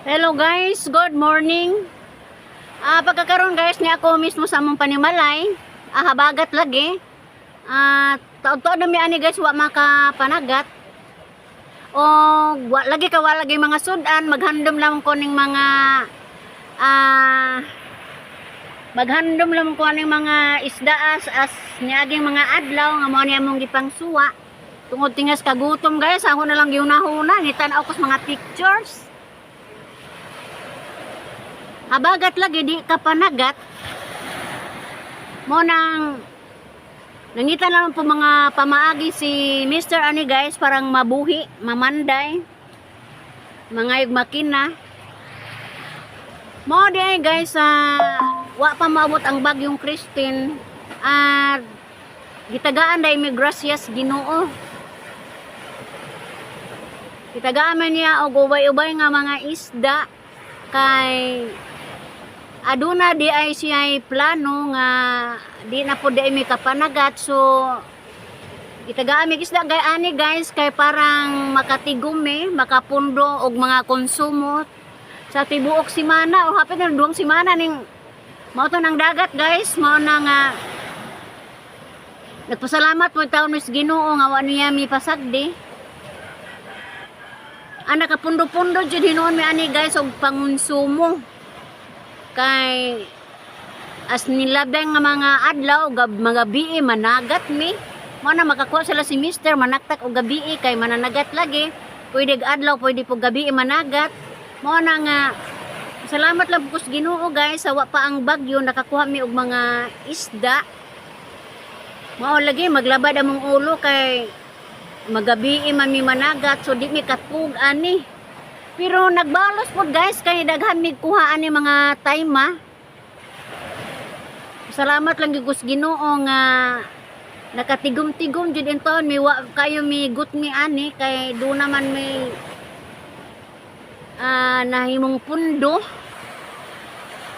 Hello guys, good morning. Pagkakaroon guys ni ako mismo sa among panimalay. Habagat lagi. Taod-taod na mi ani guys, wa makapanagat. O wa lagi ka wa lagi mga sudan, maghandom lang ko ning mga maghandom lang ko ning mga isdaas as niaging mga adlaw nga mao ni among gipangsuwa. Tungod tingas kagutom guys, ako na lang giunahuna, nitan-aw ko sa mga pictures. Habagat lagi di ka panagat. Mo nang nangita lang po mga pamaagi si Mr. Ani guys, parang mabuhi, mamanday, mga makina. Mo di ay guys, wa pa maabot ang bagyong Christine at gitagaan dai mi gracias Ginoo. Gitagaan man niya og ubay-ubay nga mga isda kay aduna di ay siya plano nga di na po di ay may kapanagat, so itagaan mi isda gay ani guys kay parang makatigom mi makapundo og mga konsumo sa tibuok simana o hapit na 2 simana ning mao to ng dagat guys. Mao na nga nagpasalamat po taon mis Ginoo nga wa niya mi pasagdi. Ang nakapundo-pundo jud hinuon mi ani guys og pangonsumo kay as nilabay nga mga adlaw gab mga gabii managat mi. Mo na makakuha sila si Mister manaktak og gabii kay mananagat lagi, pwede adlaw, pwede po gabii managat. Mo na nga salamat lang po sa Ginoo guys sa wa pa ang bagyo nakakuha mi og mga isda. Mao lagi maglabad among ulo kay magabii man mi managat, so di mi katpug ani. Pero nagbalos pod guys kay daghan mig kuha ani mga tayma. Salamat lang gyud sa Ginoo nga nakatigom-tigom jud intawn mi, wa kayo mi gutmi ani kay do naman may nahimong pundo.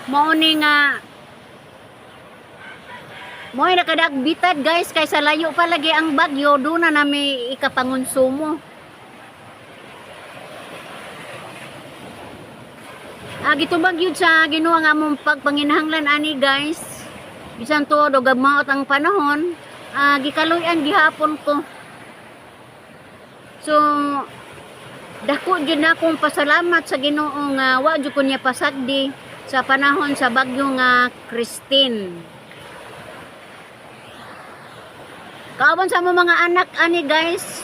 Mao ni nga mao nakadagbitad guys kay sa layo pa lagi ang bagyo, do na nami ikapangonsumo. Gitubag yun sa Ginoo nga among pagpanginahanglan ani guys. Bisan tuod og gamaot ang panahon, gikaluy-an gihapon ko. So dako jud na akong pasalamat sa Ginoo nga wa jud ko niya pasagdi sa panahon sa bagyo nga Christine. Kauban sa among mga anak ani guys.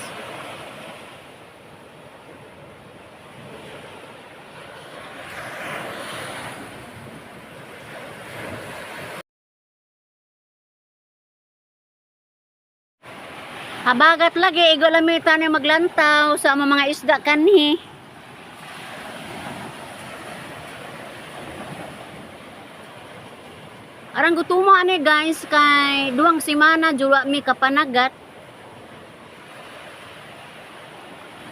Habagat lagi, igo lamitan ni maglantaw sa among mga isda kanhi. Arang gutumo ani guys kay 2 semana juwa mi kapanagat.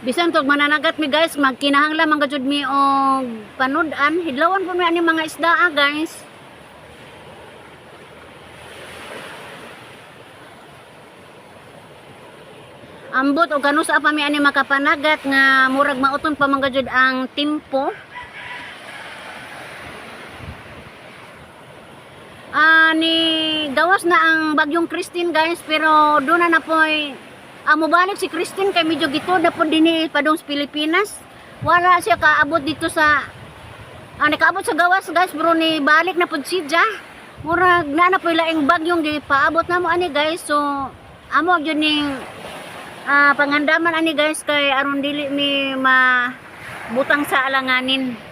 Bisan tog mananagat mi guys, magkinahanglan man gajud mi og panud-an. Hidlawan po mi ani mga isda guys. Ambot og kanusa pa mi ani makapanagat nga murag mauton pa man gajud ang timpo. Ni gawas na ang bagyong Christine guys, pero doon na na po'y mobalik si Christine kay medyo gitod na po dinhi padung sa Pilipinas. Wala siya kaabot dito sa nakaabot sa gawas guys, pero ni balik na pud siya. Murag na na po'y laing bagyong gipaabot na mo ani guys. So amo gyud ning pangandaman ani guys kay aron dili mi mabutang sa alanganin.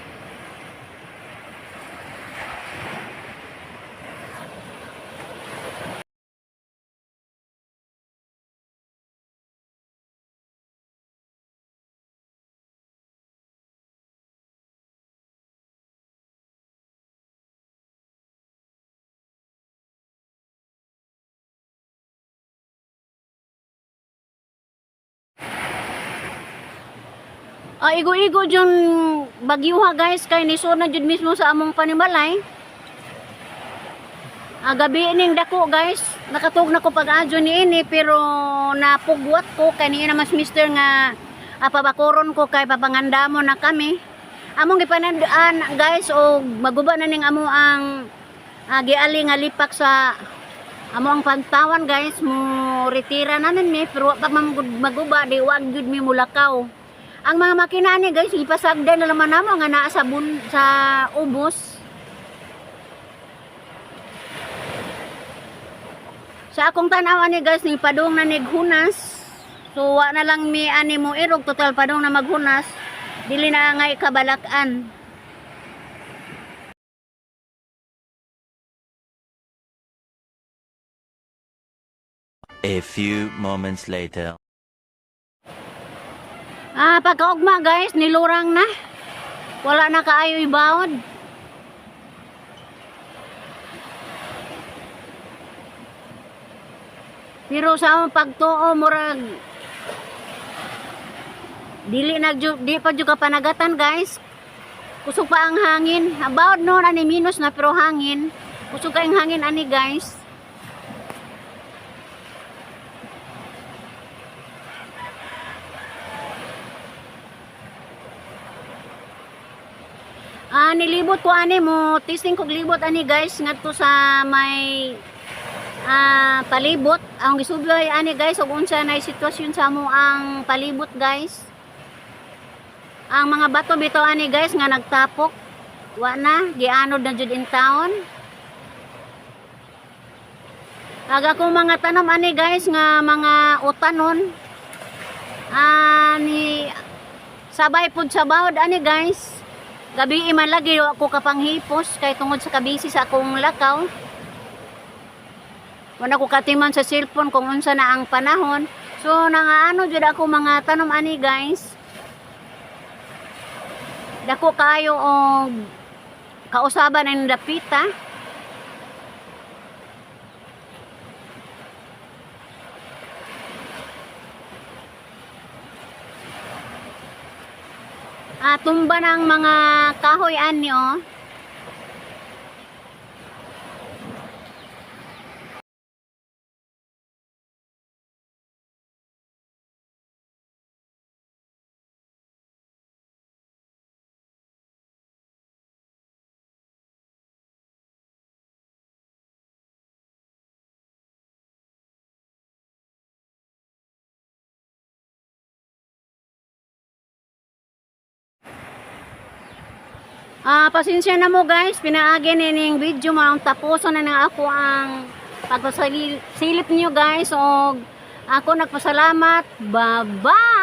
Igo-igo jud bagyuha guys kay nisod na jud mismo sa among panimalay. Gabi ning dako guys, nakatug na ko pag-adyo niini pero napugwat ko kay niya naman si mister nga pabakuron ko kay papangandamo na kami. Among gipananduan, guys, og maguba na ning amo ang giali nga lipak sa amo ang pantawan, guys, mo retira na nun mi, pero wa pa man gud maguba, di wa gyud mi mulakaw. Ang mga makina ani, guys, ipasagdan na naman namo nga naa sa bun, sa ubos. Sa akong tan-aw ani, guys, ni padung na nighunas. So wa na lang mi ani mo irog, total padung na maghunas. Dili na ngay kabalakan. A few moments later. Ah, pagkaugma, guys, nilurang na. Wala na kaayo ibawod. Pero sa among pagtuo, murag dili na di pa jud ka panagatan, guys. Kusog pa ang hangin. Ang bawod noon ani minus na, pero hangin. Kusog kayong hangin ani, guys. Ah, nilibot ko ani mo, testing kog libot ani, guys, ngadto sa may palibot. Ang gisuboy ani, guys, ug unsa na sitwasyon sa amo ang palibot, guys. Ang mga bato bitaw ani, guys, nga nagtapok. Wa na, gianod na jud in town. Aga akong mga tanom ani, guys, nga mga utanon. Ani sabay pud sa bawod ani, guys. Gabi man lagi wa ko kapanghipos kay tungod sa kabisi sa akong lakaw. Wala ko katiman sa cellphone kung unsa na ang panahon. So nangaano jud ako mga tanom ani, guys. Dako kayo og kausaban ang dapita. Ah, tumba ng mga kahoy ani oh. Ah, pasensya na mo, guys, pinaagi ni ning video mo ang tapuson na nang ako ang pagpasilip niyo, guys, og ako nagpasalamat. Bye-bye.